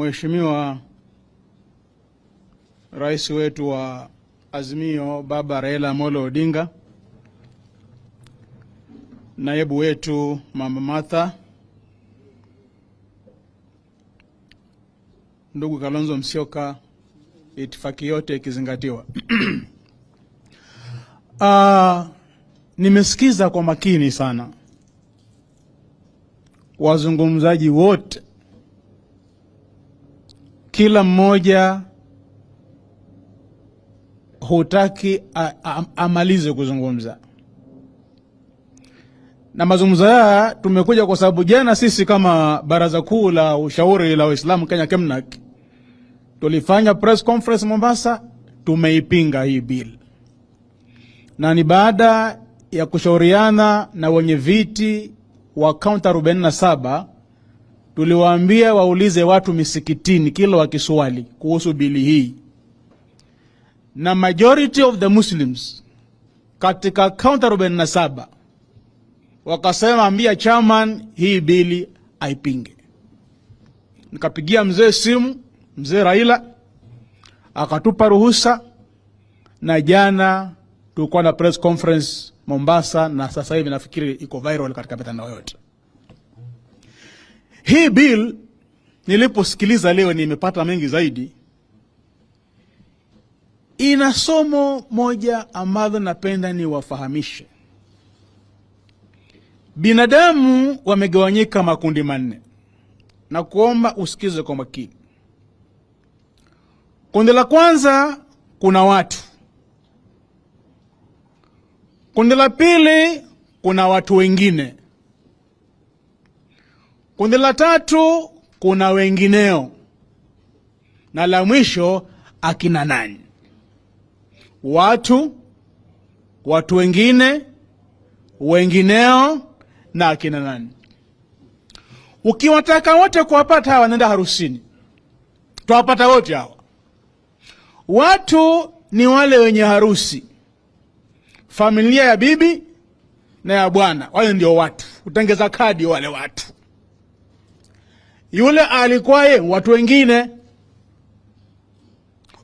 Mheshimiwa Rais wetu wa Azimio Baba Raila Amolo Odinga, naibu wetu Mama Martha, ndugu Kalonzo Musyoka, itifaki yote ikizingatiwa. Nimesikiza kwa makini sana wazungumzaji wote, kila mmoja hutaki amalize kuzungumza, na mazungumzo haya tumekuja kwa sababu jana sisi kama Baraza Kuu la Ushauri la Waislamu Kenya KEMNAK tulifanya press conference Mombasa, tumeipinga hii bill, na ni baada ya kushauriana na wenye viti wa kaunti 47 tuliwaambia waulize watu misikitini kila wakiswali kuhusu bili hii, na majority of the Muslims katika kaunti 47 wakasema, ambia chairman hii bili aipinge. Nikapigia mzee simu, mzee Raila akatupa ruhusa, na jana tulikuwa na press conference Mombasa, na sasa hivi nafikiri iko viral katika mitandao yote. Hii bill niliposikiliza leo, nimepata mengi zaidi. Ina somo moja ambalo napenda niwafahamishe. Binadamu wamegawanyika makundi manne, na kuomba usikize kwa makini. Kundi la kwanza kuna watu, kundi la pili kuna watu wengine, kundi la tatu kuna wengineo, na la mwisho akina nani? Watu, watu wengine, wengineo na akina nani. Ukiwataka wote kuwapata hawa, nenda harusini, twawapata wote hawa. Watu ni wale wenye harusi, familia ya bibi na ya bwana, wale ndio watu, utengeza kadi wale watu. Yule alikwaye watu wengine.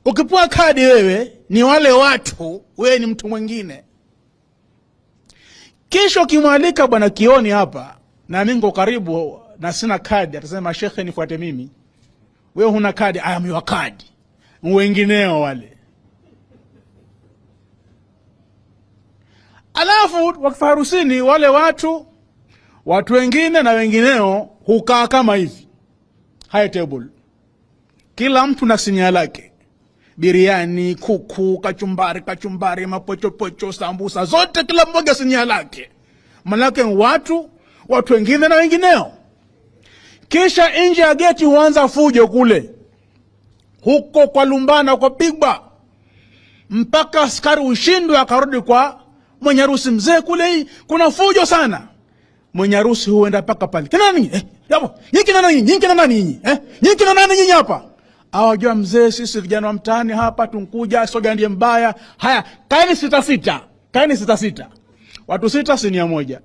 Ukipewa kadi wewe ni wale watu, wewe ni mtu mwingine. Kisha ukimwalika bwana Kioni hapa na mimi niko karibu na sina kadi, atasema shekhe, nifuate mimi. Wewe huna kadi, I am your card. Wengineo wale. Alafu wakifa harusini wale watu, watu wengine na wengineo hukaa kama hivi, high table, kila mtu na sinia lake, biriani, kuku, kachumbari, kachumbari, mapochopocho, sambusa, zote kila mmoja sinia lake, manake watu, watu wengine na wengineo. Kisha nje ya geti huanza fujo kule, huko kwa lumbana, kwa pigwa, mpaka askari ushindwe, akarudi kwa mwenye harusi. Mzee kule, hii kuna fujo sana. Mwenye harusi huenda mpaka pale, kina nani hapo? Nyinyi kina nani? Nyinyi kina nani nyinyi? Nyinyi kina nani nyinyi hapa? Awajua mzee, sisi vijana wa mtaani hapa tunkuja, soga ndiye mbaya. Haya, kaeni sita sita, kaeni sita sita, watu sita, sinia moja,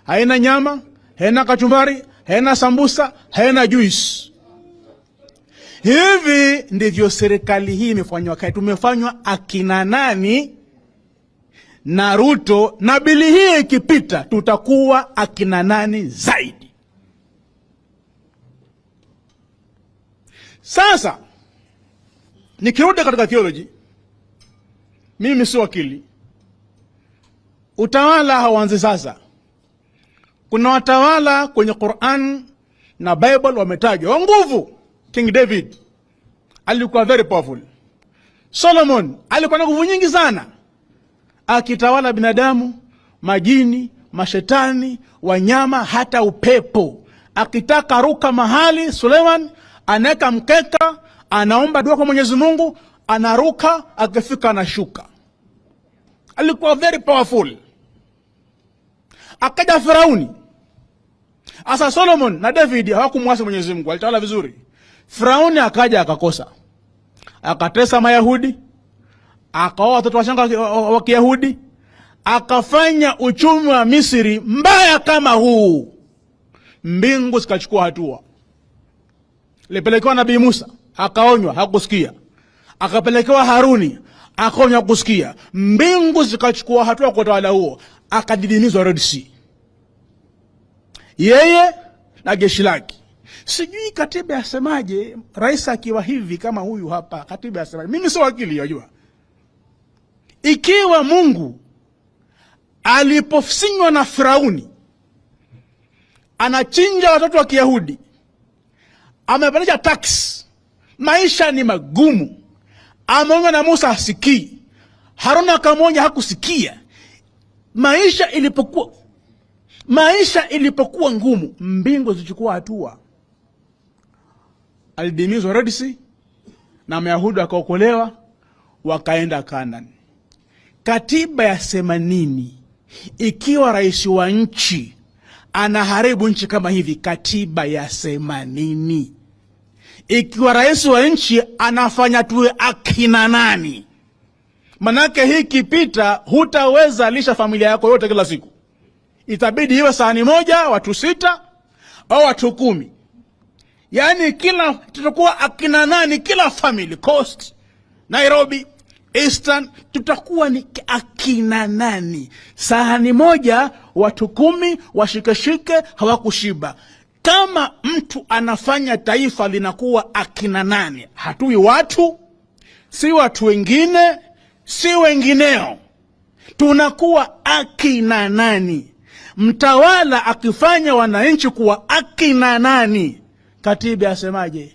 haina nyama, haina kachumbari, haina sambusa, haina juice. Hivi ndivyo serikali hii imefanywa kazi. Tumefanywa akina nani na Ruto, na bili hii ikipita tutakuwa akina nani zaidi. Sasa nikirudi katika theology, mimi si wakili. Utawala hauanzi sasa. Kuna watawala kwenye Quran na Bible wametajwa wa nguvu. King David alikuwa very powerful. Solomon alikuwa na nguvu nyingi sana, akitawala binadamu, majini, mashetani, wanyama, hata upepo. Akitaka ruka mahali, Suleiman anaweka mkeka, anaomba dua kwa Mwenyezi Mungu, anaruka, akifika anashuka. Alikuwa very powerful. Akaja Firauni. Asa Solomon na David hawakumwasi Mwenyezi Mungu, alitawala vizuri. Firauni akaja akakosa, akatesa Mayahudi, akaoa watoto wachanga wa Kiyahudi, akafanya uchumi wa Misri mbaya kama huu. Mbingu zikachukua hatua. Lipelekewa Nabii Musa akaonywa, hakusikia. Akapelekewa Haruni akaonywa, hakusikia. Mbingu zikachukua hatua kwa utawala huo, akadidimizwa Red Sea, yeye na jeshi lake. Sijui katiba yasemaje, rais akiwa hivi kama huyu hapa, katiba yasemaje? Mimi sio wakili, wajua. Ikiwa Mungu aliposinywa na Firauni anachinja watoto wa Kiyahudi, amepandisha tax, maisha ni magumu, ameonywa na Musa hasikii, Haruna akamwonya hakusikia. Maisha ilipokuwa ngumu, mbingu zilichukua hatua. Alidimizwa Red Sea na Mayahudi wakaokolewa, wakaenda Canaan. Katiba yasema nini ikiwa rais wa nchi anaharibu nchi kama hivi? Katiba yasema nini ikiwa rais wa nchi anafanya tuwe akina nani? Manake hii kipita, hutaweza lisha familia yako yote kila siku, itabidi iwe sahani moja watu 6 au watu 10. Yaani kila tutakuwa akina nani, kila family, Coast, Nairobi, Eastern, tutakuwa ni akina nani? Sahani moja watu 10, washikeshike, hawakushiba. Kama mtu anafanya taifa linakuwa akina nani, hatui watu, si watu wengine, si wengineo, tunakuwa akina nani? Mtawala akifanya wananchi kuwa akina nani, katiba asemaje?